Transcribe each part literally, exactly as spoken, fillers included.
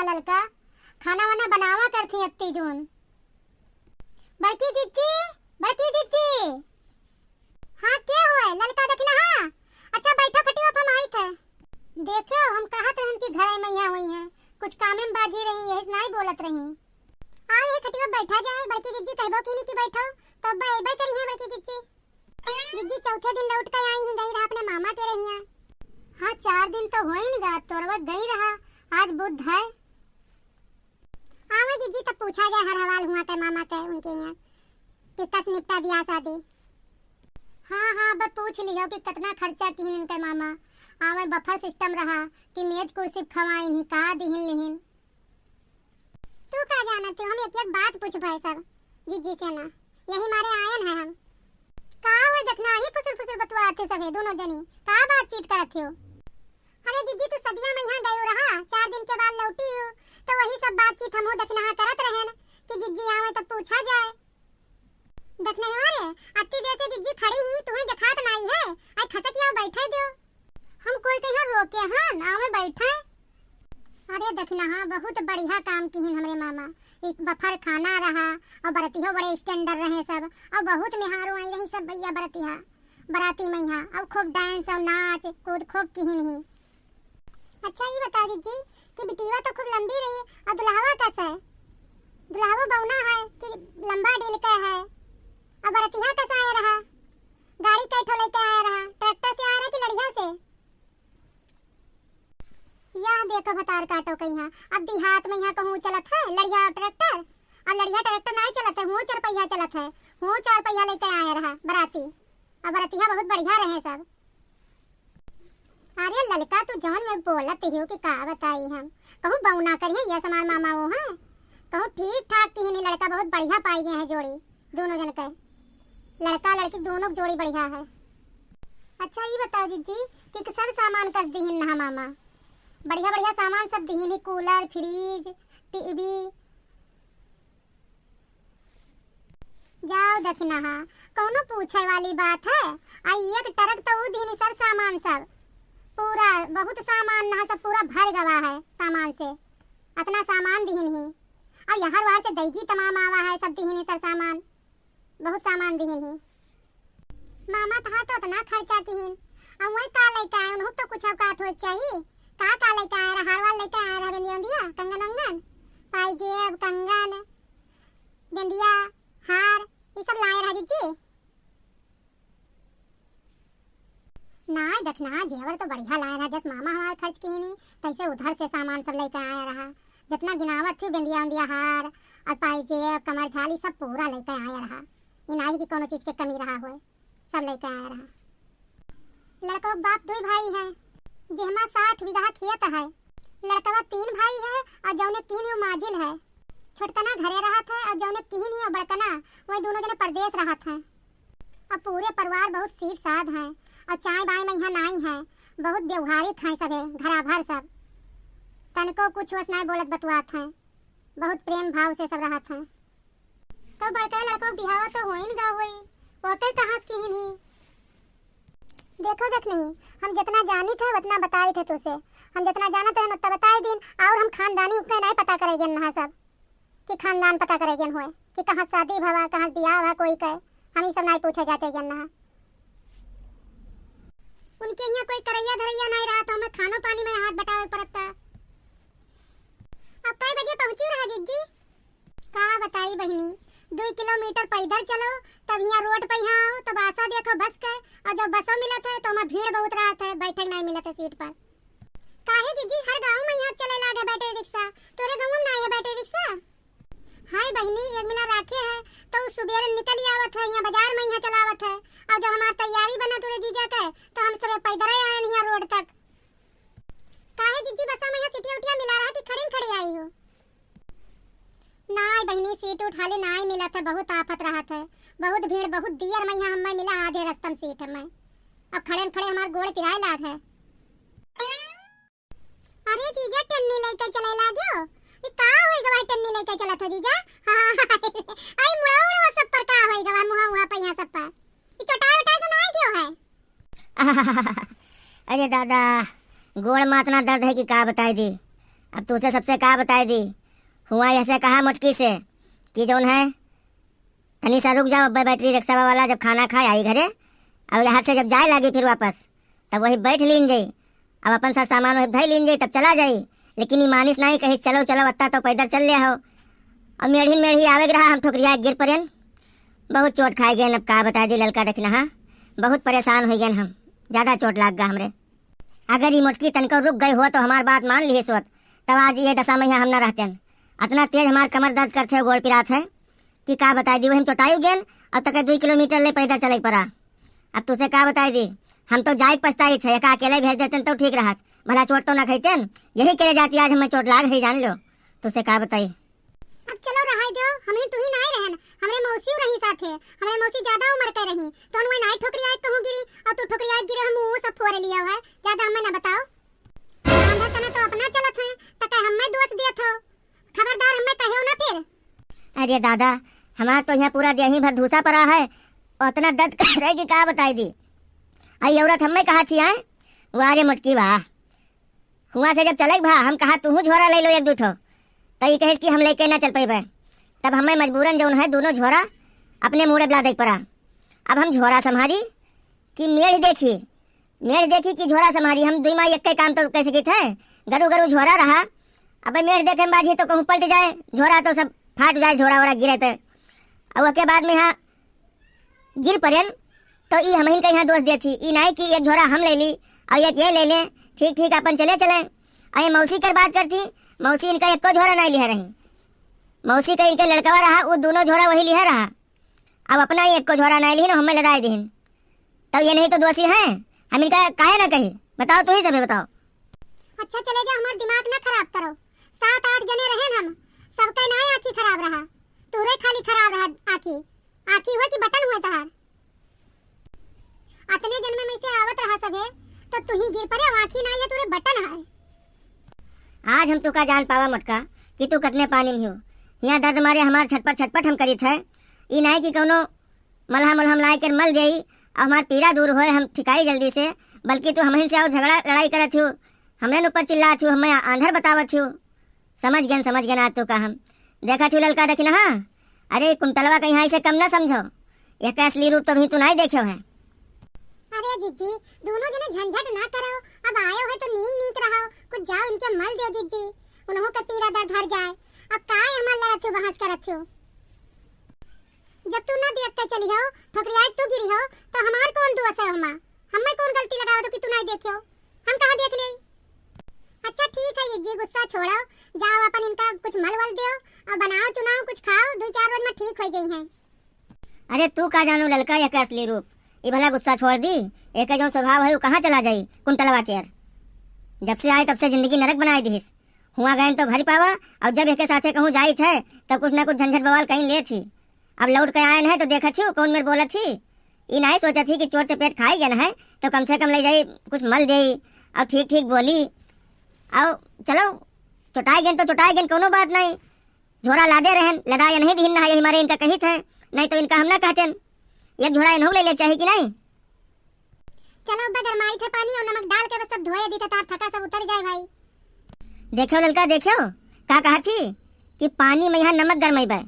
ललका, खाना वाना बनावा करथी अत्ती जून। बड़की जिज्जी, बड़की जिज्जी। हाँ, के होय? ललका दखिनहा। अच्छा, बैठो खटिया पर, हम आइत है। देखो, हम कहत रहन कि घरे मइहाँ होइहैं, कुछ कामे में बाझी रही, यही से नाहीं बोलत रही। आओ, यही खटिया पर बैठा जाए, बड़की जिज्जी कहबो कीनी कि बैठो, तो अब्बा अइबे करिहैं बड़की जिज्जी। जिज्जी चौथे दिन लौट के आई ही, गई रहा अपने मामा के रहिया। हाँ, चार दिन तो होइन गा, तोरवा गई रहा, आज बुध है। आवे जिज्जी, तब पूछा जाए हर हवाल हुआँ के मामा के, उनके यहाँ कि कस निपटा बियाह शादी। हाँ, हाँ, अब पूछ लियो कि कितना खर्चा किहिन इनके मामा। आवे बफर सिस्टम रहा कि मेज कुर्सी खवाइन ही, का दिहिन लिहिन। तू का जानत हो, हम एक एक बात पूछबे सब जिज्जी से ना, यही मारे आयन है हम। का हो दखिनहा, ही फुसुर फुसुर बतुआत हो सभे दोनों जनी, का बातचीत करत हो? अरे जिज्जी, तू सदिया मइहाँ गयो रहा, चार दिन के बाद लौटी हो, तो वही सब बातचीत हमहू दखिनहा करत रहेन कि जिज्जी आवे तब पूछा जाए। दखिनहा रे, अत्ती देर से जिज्जी खड़ी ही, तुहैं देखात नाई है, आई खसक आओ बैठे दियो। हम कोई कहिया रोके हन, आवे बैठे। अरे दखिनहा, बहुत बढ़िया काम किहिन हमरे मामा। एक बफर खाना रहा और बरतिहो बड़े standard रहे सब, और बहुत मेहारू आई रही सब भैया बरतिहा, बराती मइहाँ, और खूब dance और नाच कूद खूब किहिन ही। अच्छा, ई बताओ जिज्जी कि बिटिया तो खूब लंबी रही, और दुल्हवा कस है? दुल्हवा बौना है कि लंबा डील का है? और बरतिहा कस आया रहा? गाड़ी कै ठो लेके आया रहा? ट्रैक्टर से आया रहा कि लड़िया से? यह देखो भतार काटो कहिया, अब देहात मइहाँ कहूँ चलत है लड़िया ट्रैक्टर, अब लड़िया ट्रैक्टर नाहीं चलत है, हुओ चरपहिया चलत है, हुओ चार पहिया लेके आया रहा बराती, अब बरतिहा बहुत बढ़िया रहे सब। अरे ललका, तू जौन में बोलत हो कि का बताई हम, कहूँ बौना करिहैं यस हमार मामा वो हैं, कहूँ ठीक ठाक किहिन ही लड़का, बहुत बढ़िया पाई गए हैं जोड़ी दोनों जन के, लड़का लड़की दोनों की जोड़ी बढ़िया है। अच्छा ई बताओ जिज्जी कि सर सामान कस दिहिन नहा मामा, बढ़िया बढ़िया सामान सब दिहिन ही, cooler, fridge, TV। जाओ दखिनहा, कौनो पूछे वाली बात है? आ एक ट्रक तो ऊ दिन सर सामान सब, पूरा बहुत सामान नहा सब पूरा भर गवा है सामान से, अतना सामान दिहिन ही। अब यहर वहर से दैजी तमाम आवा है, सब दिहिन ही सर सामान, बहुत सामान दिहिन ही। मामा तहार तो अतना खर्चा किहिन, अब वही का लेके आए, उन्हों तो कुछ औकात होए के चाहिए। का का लेके आए रहा? हार वार लेके आए रहा, बिंदिया उंदिया, कंगन वंगन, पाई जेब, कंगन, बिंदिया, हार, ये सब लाए रहा जिज्जी। नाय दखिनहा, जेवर तो बढ़िया लाए रहा, जस मामा हमार खर्च किहिन ही, तैसे उधर से सामान सब लेके आए रहा। जितना गिनावत थी, बिंदिया उंदिया, हार और पाई जेब, कमर झाली, सब पूरा लेके आए रहा। ई नाई कि कौनो चीज के कमी रहा होए, सब लेके आए रहा। लड़को के बाप दुई भाई हैं, जेहमा साठ बीघा खेत है। लड़कवा तीन भाई है और जौने किहिन ही वो माजिल है। छोटकना घरे रहत है और जौने किहिन ही वो बड़कना, वही दोनों जने परदेस रहत हैं। अब पूरे परिवार बहुत सीध साध हैं और चाय बाय मइहाँ नाई हैं, बहुत व्यवहारिक हैं सभे, घरा भर सब। तनको कुछ वस नाई बोलत बतुआत हैं, बहुत प्रेम भाव से सब रहत हैं। तो बड़का लड़का बिहावा तो होइन गा होई, ओकर कहाँ से किहिन ही? देखो दखिनही, हम जितना जानित है उतना बताइत है तुसे। हम जितना जानत रहन उतना बताइ दिन, और हम खानदानी उनके नाई पता करे गेन नहा सब, कि खानदान पता करे गेन होए, कि कहाँ शादी भवा, कहाँ बियाह भवा कोई के, हम ई सब नाई पूछे जाचे गेन नहा। उनके यहाँ कोई करैया धरैया नाई रहा, तो हमें खानो पानी में हाथ बटावे पड़ता। अब कै बजे पहुँची रहा जिज्जी? का बताई बहिनी, दुई किलोमीटर पैदल चलो, तब यहाँ रोड पे यहाँ आओ, तब आशा देखो बस के, और जब बसों मिलत है तो हमें भीड़ बहुत रहत है, बैठे नहीं मिलत है सीट पर। काहे जिज्जी, हर गाँव में यहाँ चले लागे बैटरी रिक्शा, तोरे गाँव में ना है बैटरी रिक्शा? हाय बहिनी, एक मिला राखे है तो उ सुबेरे निकल ही आवत है, यहाँ बाजार में यहाँ चलावत है, और जब हमार तैयारी बना तोरे जीजा के तो हम सब पैदल ही आए यहाँ रोड तक। काहे जिज्जी, बसा में यहाँ सीटिया उटिया मिला रहा कि खड़े खड़े आई हो? नाय बहिनी, सीट उठ हाली नाय मिलत है, बहुत आफत रहत है, बहुत भीड़, बहुत दियर में यहाँ हमें मिला आधे रस्ता में सीट हमें। अब खड़े न खड़े हमार गोड़ पिराए लाग है। अरे जीजा, टेन्नी लेके चले लाग्यो? ई का होई गवा, टेन्नी लेके चलत हो जीजा? आई मुड़ा उड़ा सब पर का होई गवा, मुहा उहा पे यहाँ सब पर। ई चोटाई उटाई तो नाय क्यों है? अरे दादा, गोड़ में इतना दर्द है कि का बताई दी। अब तूसे सबसे का बताई दी, हुआ यहसे कहा मोटकी से कि जौन है, तनी सा रुक जाओ, अब्बे बैटरी रिक्शा वाला जब खाना खाए आई घरे, अउ यहाँ से जब जाए लागी फिर वापस, तब वही बैठ लीन जाई, अब अपन सा सामान वही धई लीन जाई, तब चला जाई। लेकिन ई मानिस नाहीं, कही, "चलो, चलो, अत्ता तो पैदल चल ले हो।" अब मेढ़ी मेढ़ी आवे के रहा, हम ठोकरिया गिर पड़ेन, बहुत चोट खाए गए। अब का बताई दी ललका दखिनहा, बहुत परेशान होइ गए हम, ज्यादा चोट लाग गा हमरे। अगर ई मोटकी तनको रुक गई होत तो हमार बात मान लिहिस होत, तब आज ये दशा में यहाँ हम न रहतेन। अतना तेज हमार कमर दर्द करत है, गोड़ पिरात है कि का बताई दी, वही हम चोटाई गेन, अब तक दुई किलोमीटर ले पैदल चले पड़ा। अब तुसे का बताई दी, हम तो जाए के पछताई थे, एका अकेले भेज देतेन तो ठीक रहत, भला चोट तो न खैतेन, यही करे जाती आज हमें चोट लाग है, जान लो। तुसे का बताई। अब चलो रहाई दो, हमही तुही नाई रहन, हमरे मौसियो रही साथे, हमरे मौसी ज्यादा उम्र के रही, तो उनमें नाई ठोकरियाए कहूँ गिरी, और तू ठोकरियाए गिरे हम मुँह सब फोरे लिया है, ज्यादा हमें ना बताओ। आधा तना तो अपना चलत है, तो कहे हमें दोष दियत हो, खबरदार हमें कहो ना फिर। अरे दादा, हमार तो यहाँ पूरा देही भर धूसा पड़ा है, उतना दर्द कर रहे कि का बताई दी। आई औरत हमें कहा थी, आए, वाह रे मोटकी वाह, हुआ से जब चले भा, हम कहा, "तूहू झोरा ले लो एक दू ठो।" त ई कहे कि हम लेके ना चल पइबे। तब हमें मजबूरन जौन है, दोनों झोरा अपने मूड़े बला दे पड़ा। अब हम झोरा संभारी कि मेढ़ देखी, मेढ़ देखी कि झोरा संभारी। हम दुई माई एक्के काम तो कइ सकित है, गरु गरु झोरा रहा। अब मेढ़ देखे में बाजी तो कहूँ पलट जाए, झोरा तो सब फाट जाए, झोरा वोरा गिरे तो। अब ओके बाद में हाँ, गिर परेन, तो ई हमहिन के यहाँ दोष देत ही। ई नाई कि एक झोरा हम ले ली और एक ये ले ले, ठीक ठीक अपन चले चले। और ये मौसी कर बात करती, मौसी इनका एको झोरा नाई लिहे रही। मौसी का इनके लड़कवा रहा, वो दोनों झोरा वही लिहे रहा। अब अपना ही एको झोरा नाई लिहिन, हमें लदाई दिहिन। तो ये नहीं तो दोषी हैं, हम इनका काहे ना कही? बताओ, तू ही सबे बताओ। अच्छा चले जा, हमार दिमाग ना खराब करो। सात आठ जने रहेन हम, सबके नाई आँखी खराब रहा, तोहरे खाली खराब रहा आँखी। आँखी हुए कि बटन हुए तहार? अतने जन्म में से आवत रहा सभे, तो तू ही गिर पड़े, आँखी ना ये तोरे बटन है। आज हम तुका जान पावा मोटका कि तू कतने पानी में हो। हियाँ दर्द मारे हमार छटपट छटपट हम करित है। ई नाई कि कौनो मलहम उलहम लाए कर मल देई, अब हमार पीड़ा दूर होए, हम ठिकाई जल्दी से, बल्कि तू हमहिन से और झगड़ा लड़ाई करत हो, हमरे ऊपर चिल्लात हो, हमें आंधर बतावत हो। समझ गेन, समझ गेन आज तो का हम। देखत हूँ ललका दखिनहा, अरे कुंटलवा कहीं हाई से कम ना समझो, एका असली रूप तो अभी तू नाई देख्यो है। अरे जिज्जी, दोनों जने झंझट ना करो, अब आयो है तो नीक नीक रहो, कुछ जाओ इनके मल दो जिज्जी, उन्हों के पीड़ा दर्द हर जाए। अब काय हमार लड़त हो, बहस करत हो? जब तू ना देख के चली हो, ठोकरियाए तू गिरी हो, तो हमार कौन दोष है हमा? हमें कौन गलती लगावत हो कि तू नाई देख्यो? हम कहाँ देख लेई? अच्छा ठीक है जिज्जी, गुस्सा छोड़ो, जाओ अपन इनका कुछ मल वल दियो और बनाओ चुनाओ, कुछ खाओ, दुई चार रोज में ठीक हो जाई हैं। अरे तू का जानू ललका एके असली रूप, ई भला गुस्सा छोड़ दी, एके जौन स्वभाव है वो कहाँ चला जाई कुंटलवा केर। जब से आए तब से जिंदगी नरक बनाए दिहिस। हुआ गए तो भरी पावा, और जब एके साथे कहूँ जाइत है तब कुछ ना कुछ झंझट बवाल कहीं लेत ही। अब लौट के आयन है तो देखत ही कौन मेर बोलत ही। ई नाई सोचत ही कि चोट चपेट खाई गन है तो कम से कम ले जाई कुछ मल देई और ठीक ठीक बोली। और चलो चोटाई गन तो चोटाई गन, कौनो बात नाई। झोरा लादे रहन, लदा ये नहीं दिहिन ना है, यही मारे इनका कहित है, नहीं तो इनका हम ना कहतेन। एक झोरा इन्हों ले ले चाही कि नहीं? चलो, अब गरमाई थे पानी और नमक डाल के बस सब धोए दी, तार थका सब उतर जाए भाई। देखो ललका, देखो, का कहा थी कि पानी में यहाँ नमक गरमाई बा,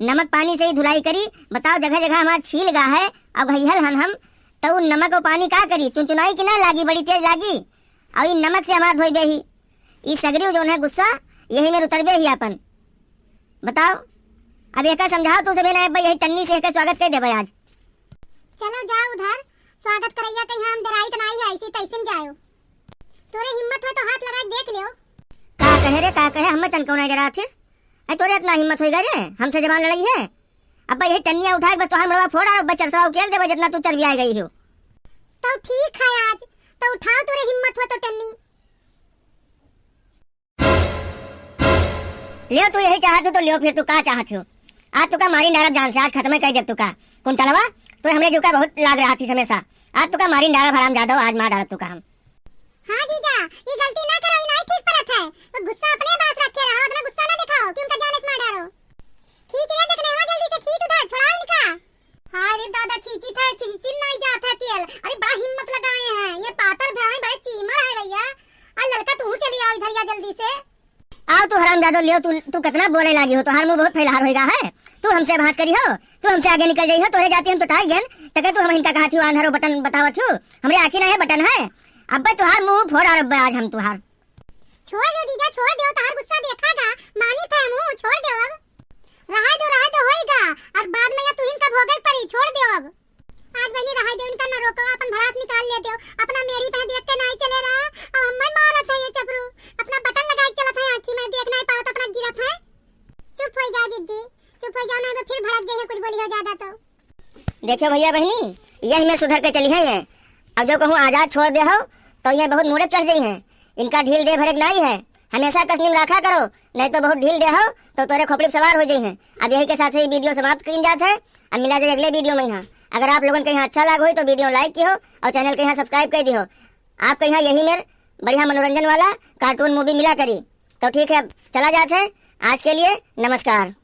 नमक पानी से ही धुलाई करी। बताओ, जगह जगह हमार छील गा है, अब घइहल हन हम, तो उ नमक और पानी का करी? चुनचुनाई कि ना लागी, बड़ी तेज लागी। और ई नमक से हमार धोई बेही, ई सगरी जौन है गुस्सा, यही में उतरबे ही आपन। बताओ, अब एका समझाओ तू सभी ना, यही टन्नी से एकर स्वागत कर देबे आज। चलो जाओ उधर, स्वागत करैया कहीं हम डराई तो नाई है, ऐसी तैसन जाओ। तोरे हिम्मत हो तो हाथ लगा के देख लियो। का कहे रे, का कहे, हमें तनको नाई डराथिस? ऐ तोरे इतना हिम्मत होई गा रे, हमसे जबान लड़ाई है? अब यही टन्निया उठा के बस तोहार मुड़वा फोड़ और बस चरसवा उकेल देबे, जितना तू चरबिया गई हो। तो ठीक है आज, तो उठाओ तोरे हिम्मत हो तो टन्नी। लियो, तू यही चाहत हो तो लियो, फिर तू का चाहत हो? आज तुका मारी डारब जान से, आज खत्म कर देब तुका। कुंटलवा, तू हमरे जुका बहुत लाग रहा थी हमेशा। आज तुका मारी डारब हराम जादव, आज मार डारब तुका हम। हाँ जीजा, ये गलती ना करो, ये नहीं ठीक परत है। वो गुस्सा अपने पास रखे रहो, अपना गुस्सा ना दिखाओ कि उनका जान से मार डारो। खींच रे देखने, वा जल्दी से खींच उधर, छुड़ाओ इनका। हाय रे दादा, खींची था, खींची नहीं जात है तेल। अरे बड़ा हिम्मत लगाए हैं, ये पातर भैया है, बड़े चीमर है भैया। अरे ललका तू चली आओ इधर या जल्दी से। हरामजादो लियो, तू, तू कितना बोले लागी हो, तोहार मुंह बहुत फैलहार होइगा है। तू हमसे बहस करी हो, तू हमसे आगे निकल जाई हो, तोरे जाती हम चोटाई गेन, तके तू हम इनका कहा थी, आंधर हो बटन बतावत छु, हमरे आँखी ना है बटन है। अब्बे तोहार मुंह फोड़ और अब्बे आज हम तोहार। छोड़ दो जीजा, छोड़ दो, तोहार गुस्सा देखा गा, मानी थे मुंह, छोड़ दो अब। रहा दो, रहा दो, होइगा, और बाद में या तुहिन का भोगे परी, छोड़ दो अब। आज बहनी रहा दो, इनका न रोको, अपन भड़ास निकाल ले दो, अपना मेरी पे देख के नहीं चले रहा, अब हमें मारत है ये चपरू, अपना बटन लगा के चलत है आँखी में, देख नहीं पावत, अपना गिरत है। चुप हो जाओ जिज्जी, चुप हो जाओ, नहीं तो फिर भड़क जाइए, कुछ बोली हो ज्यादा तो। देखियो भैया बहनी, यही में सुधर के चली है ये। अब जो कहूँ आजाद छोड़ दे हो, तो ये बहुत मूड़े चढ़ जाई हैं। इनका ढील दे भरे के नाई है, हमेशा कसनी में रखा करो, नहीं तो बहुत ढील दे हो, तो तोरे खोपड़ी पे सवार हो जाई हैं। अब यही के साथ ही वीडियो समाप्त कीन जात है। अब मिला जाए अगले वीडियो में यहाँ। अगर आप लोगन के यहाँ अच्छा लाग होई तो वीडियो लाइक की हो और चैनल के यहाँ सब्सक्राइब कर दी हो। आपके यहाँ यही मेर बढ़िया मनोरंजन वाला कार्टून मूवी मिला करी। तो ठीक है, अब चला जात है। आज के लिए नमस्कार।